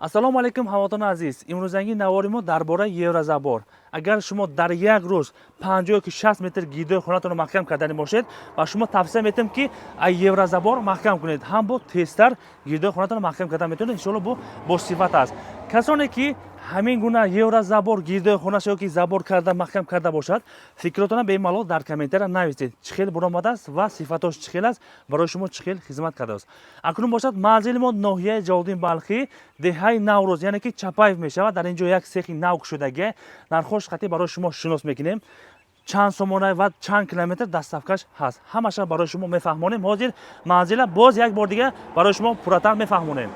Ассалому алайкум, ҳамватанони азиз. Имрӯзанги навори мо дар бораи еврозабор. Агар шумо дар як рӯз 50 ки 60 метр гирдои хонатонро маҳкам кардани бошед, ба шумо тавсия метиҳам, ки аз еврозабор маҳкам кунед. Ҳам бо тезтар гирдои хонатонро маҳкам кардан метавонед, иншоалло, бо сифат аст. Касоне ки ҳамин гуна еврозабор гирдои хонаша ёки забор карда маҳкам карда бошад, фикротонро бемалол дар комментария нависед, чӣ хел буромадааст ва сифатош чӣ хел аст, барои шумо чӣ хел хизмат кардааст. Акнун бошад, манзили мо ноҳияи Ҷалолиддин Балхӣ, деҳаи Наврӯз, яъне ки Чапаев мешавад. Дар ин ҷо як сехи нав кушодагия. Нархош қатъи барои шумо шинос мекунем, чанд сомона ва чанд километр доставкаш ҳаст, ҳамаша барои шумо мефаҳмонем. Ҳозир манзила боз як бор дига барои шумо пурратар мефаҳмонем.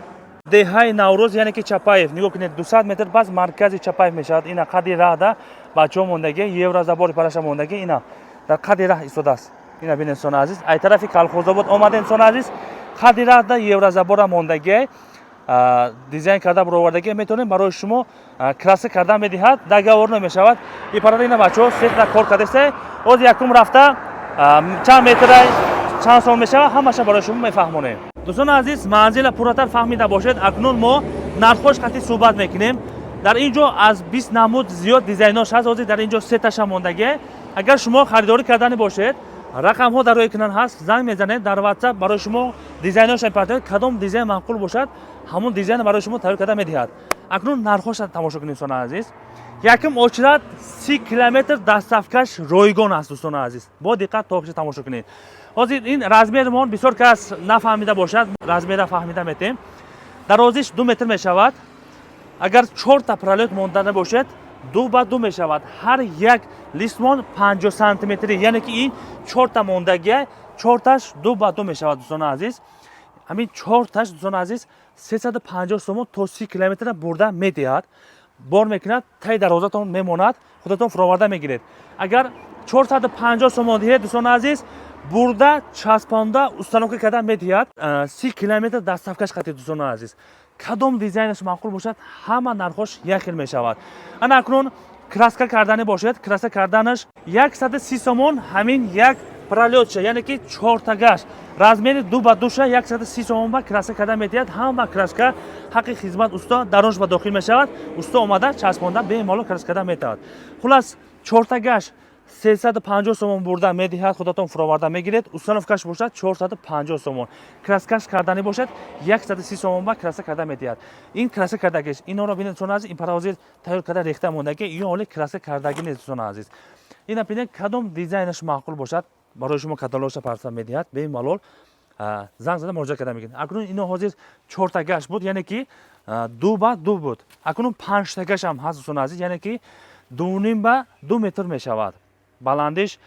Деҳаи Наврӯз, яъне ки Чапаев, нигоҳ кунед, 200 метр пас маркази Чапаев мешавад. Ина қади раҳда бачаҳо мондаги, еврозабори параша мондаги, ина дар қади раҳ истодааст. Ина бинед, дӯстони азиз, ай тарафи Калхозобод омадем, дӯстони азиз, қади раҳда еврозабора мондаги, дизайн карда буровардаги, метавонем барои шумо краска карда медиҳад, договорно мешавад. И парада ина бачаҳо сехта кор кардаста. Оз якум рафта чанд метра, чанд сол мешавад, ҳамаша барои шумо мефаҳмонем. Дӯстони азиз, манзила пурратар фаҳмида бошед. Акнун мо нархош қатъи суҳбат мекунем. Дар ин ҷо аз 20 намуд зиёд дизайнош ҳаст. Ҳозир дар ин ҷо сеташа мондагӣ. Агар шумо харидорӣ кардани бошед, рақамҳо дар рӯи экран ҳаст, занг мезанед дар WhatsApp, барои шумо дизайноша мепартояд. Кадом дизайн маъқул бошад, ҳамон дизайн барои шумо тайёр карда медиҳад. Акнун нархоша тамошо кунед, дӯстони азиз. Якум очередь, 30 километр доставкаш ройгон аст. Дӯстони азиз, бо диққат то охиша тамошо кунед. Ҳозир ин размермон бисёр кас нафаҳмида бошад, размера фаҳмида метем. Дарозиш 2 метр мешавад. Агар чорта пролёт монда бошед, 2 ба 2 мешавад. Ҳар як листмон 50 сантиметрӣ, яъне ки ин чорта мондагия, чорташ 2 ба 2 мешавад. Дӯстони азиз, ҳамин чорташ, дӯстони азиз, 350 сомон то 30 километра бурда медиҳад, бор мекунад, таи дарвозатон мемонад, худатон фуроварда мегиред. Агар 450 сомон диҳед, дӯстони азиз, бурда часпонда установка карда медиҳад, 30 километр доставкаш қатӣ. Дӯстони азиз, кадом дизайнаш маъқул бошад, ҳама нархош як хел мешавад. Ана акнун краска кардани бошед, краска карданаш 130 сомон. Ҳамин як пролётша, яъне ки чортагаш размери 2 ба 2-ша 130 сомон ба краска карда медиҳад. Ҳама краска ҳаққи хизмат усто даронш ба дохил мешавад. Усто омада часпонда бемалол краска карда метавад. Хулас, чортагаш 350 сомон бурда медиҳад, худатон фуроварда мегиред. Установкаш бошад 450 сомон, краскаш карданӣ бошад 130 сомон ба краска карда медиҳад. Ин краска кардагиш. Инҳоро бинед, дӯстони азиз, ин пара ҳозир тайёр карда рехта мондаги, ин ҳоли краска кардагӣ нест. Дӯстони азиз, ина бинед, кадом дизайнаш маъқул бошад, барои шумо каталогша парса медиҳад, бемалол занг зада муроҷиат карда мегиред. Акнун ино ҳозир чортагаш буд, яъне ки 2 ба 2 буд. Акнун панҷтагаш ҳам ҳаст, дӯстони азиз, яъне ки 2,5 ба 2 метр мешавад, баландиш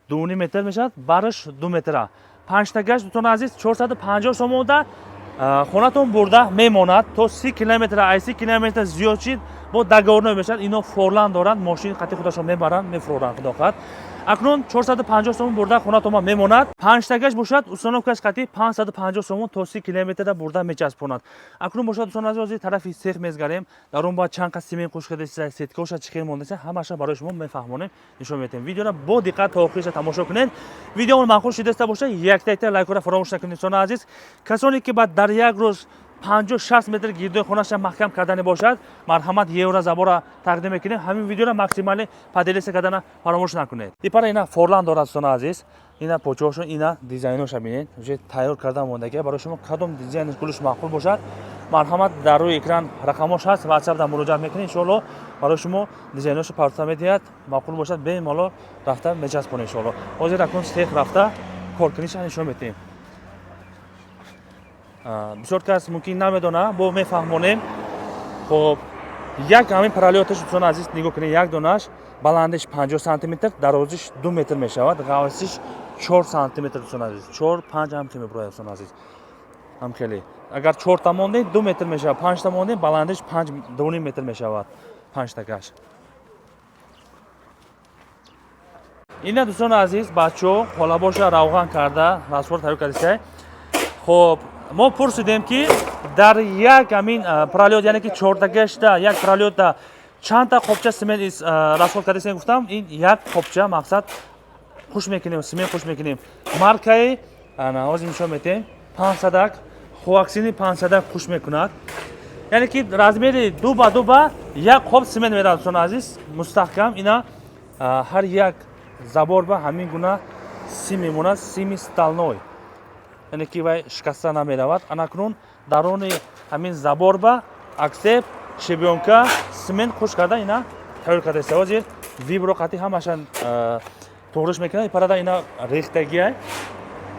2,5 метр мешавад, бараш 2 метра. Панҷтагаш, дӯстони азиз, 450 сомонда хонатон бурда мемонад то 30 километр. Ай 30 километр зиёд шид, бо договорной мешавад. Ино форлан доранд, мошин қати худашон мебаранд, мефуроранд, худо хоҳад. Акнун 450 сомон бурда хонатонма мемонад. Панҷтагаш бошад, установкаш қати 550 сомон то 30 километра бурда мечаспонад. Акнун бошад, дӯстони азиз, ҳозир тарафи сех мезгарем. Дар он бояд чанд қад семент қушкадаиста, сеткоша чӣ хел мондаиста, ҳамаша барои шумо мефаҳмонем, нишон медиҳем. Видеора бо диққат то охириша тамошо кунед. Видеомон маъқул шидаиста бошад, якта якта лайкора фаромӯш накунед. Дӯстони азиз, касоне ки баъд дар як рӯз 50-60 метр гирдои хонаша маҳкам кардани бошад, марҳамат, еврозабора тақдим мекунем. Ҳамин видеоро максимально поделиться кардана фаромӯш накунед. Ипара ина форлан дорад, дӯстони азиз, ина почоҳошон, ина дизайноша бинед, уже тайёр карда мондагия барои шумо. Кадом дизайнаш гулиш маъқул бошад, марҳамат, дар рӯи экран рақамош ҳаст, WhatsApp да муроҷиат мекунед, иншоалло, барои шумо дизайношо парта медиҳад. Маъқул бошад, бемалол рафта мечаспонед, иншоалло. Ҳозир акнун сех рафта коркуниша нишон медиҳем. Бисёр кас мумкин намедона, бо мефаҳмонем. Хоб, як ҳамин пролёташ, дӯстони азиз, нигоҳ кунед, як донаш баландиш 50 сантиметр, дарозиш 2 метр мешавад, ғафсиш 4 сантиметр, дӯстони азиз, 4 5 ҳам хел мебурояд. Дӯстони азиз, ҳам хеле агар чорта мондем, 2 метр мешавад, панҷта мондем, баландиш 5 2,5 метр мешавад панҷтагаш. Ина, дӯстони азиз, бачаҳо қолабоша равған карда, раствор тайёр кардиста. Хоб, мо пурсидем, ки дар як ҳамин пролёт, яъне ки чортагашта як пролётда чандта қопча семент расход кардастем. Гуфтам, ин як қопча мақсад хуш мекунем, семент хуш мекунем, маркаи ана ҳозир нишон метем, панҷсадак, хуаксини панҷсадак хуш мекунад. Яъне ки размери 2 ба 2 ба як қоб цемент меравад, дӯстони азиз, мустаҳкам. Ина ҳар як забор ба ҳамин гуна сим мемонад, сими стальной, яъне ки вай шикаста намеравад. Анакнун дарони ҳамин забор ба аксеп, щебёнка, цемент хуш карда ина тайёр карда. Ҳозир вибро қати ҳамаша туғриш мекунад. Парада ина рехтагиай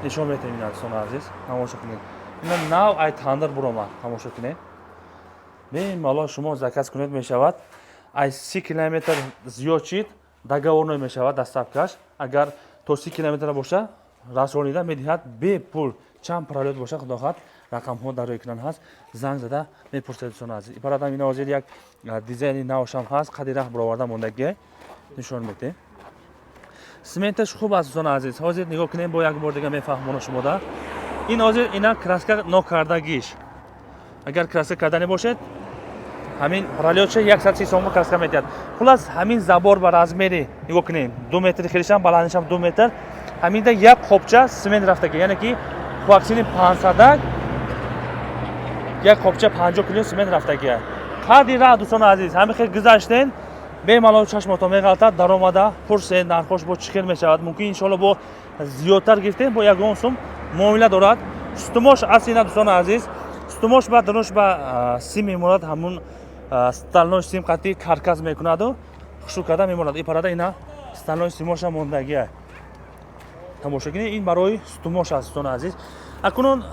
нишон метаҳем. Ина, дӯстони азиз, тамошо кунед, ина нав ай тандир буромад, тамошо кунед. Бемалол шумо заказ кунед, мешавад. Ай 30 километр зиёд шид, договорной мешавад доставкаш. Агар то 30 километр боша, расонида медиҳад бепул. Чанд пролёт боша, худо хоҳад, рақамҳо дар рӯи экран ҳаст, занг зада мепурсед, дӯстони азиз. Ипарадам ина ҳозир як дизайни навшам ҳаст, қади раҳ бароварда мондагие, нишон медиҳем. Цементаш хуб аст, дӯстони азиз. Ҳозир нигоҳ кунем, бо як бор дига мефаҳмонам шумода. Ин ҳозир ина краска нокардагиш. Агар краска кардани бошед, ҳамин пролётша 130 сомон краска медиҳад. Хулас, ҳамин забор ба размери, нигоҳ кунем, 2 метри хелишам, баландишам 2 метр, ҳаминда як қобча цемент рафтаги, яъне ки коаксили 500, як қобча 50 кило цемент рафтагия. Қадри раҳ, дӯстони азиз, ҳамин хел гузаштен, бемалол чашмотон меғалтад, даромада пурсед, нархош бо чӣ хел мешавад. Мумкин, иншоалло, бо зиёдтар гирифтем, бо ягон сум муомила дорад. Сутумош аст ина, дӯстони азиз, сутумош ба даруш ба сим мемонад, ҳамун стальной сим қати каркас мекунаду хушук карда мемонад. И парада ина стальной симоша мондагия, тамошо кунед. Ин барои сутумош аст, дӯстони азиз. Акнун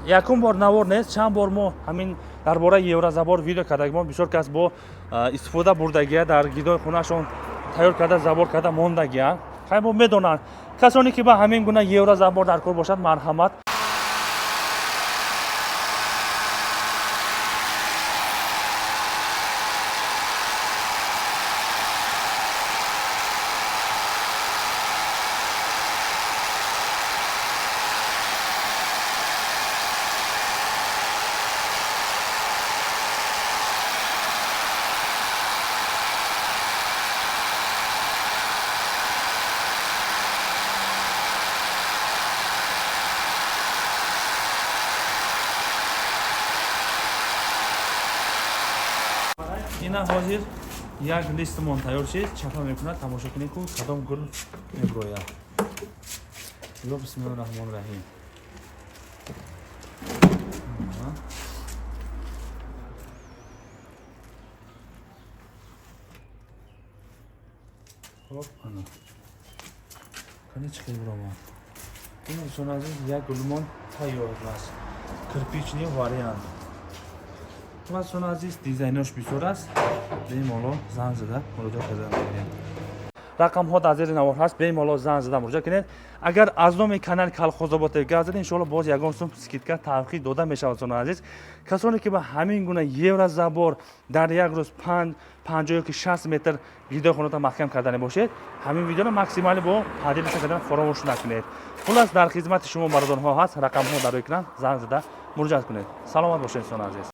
якум бор навор нест, чанд бор мо ҳамин дар бораи еврозабор видео кардагимо. Бисёр кас бо истифода бурдагия, дар гидои хонаашон тайёр карда, забор карда мондагия. Хай, бо медонанд. Касоне ки ба ҳамин гуна еврозабор дар кор бошад, марҳамат. Ина ҳозир як листмон тайёр шид, чапа мекунад, тамошо кунед, ку кадом гул меброяд. Ё бисмиллоҳи раҳмони раҳим. Хоб, ана кани чӣ хел биромад. Ин, дӯстони азиз, як гулмон тайёр аст, кирпичный вариант. Дӯстони азиз, дизайнош бисёр аст, бемалол занг зада муроҷиат карда мекунед. Рақамҳо дар зери навор ҳаст, бемалол занг зада муроҷиат кунед. Агар аз номи канали Калхозобод гап зада, иншоалло, боз ягон сум скидка тавқиф дода мешавад. Дӯстони азиз, касоне ки ба ҳамин гуна еврозабор дар як рӯз 50 ёки 60 метр гидои хонатон маҳкам кардане бошед, ҳамин видеоро максимально бо поделиться кардан фаромӯш накунед. Хулас, дар хизмати шумо бародаронҳо ҳаст, рақамҳо дар рӯи экран, занг зада муроҷиат кунед. Саломат бошед, дӯстони азиз.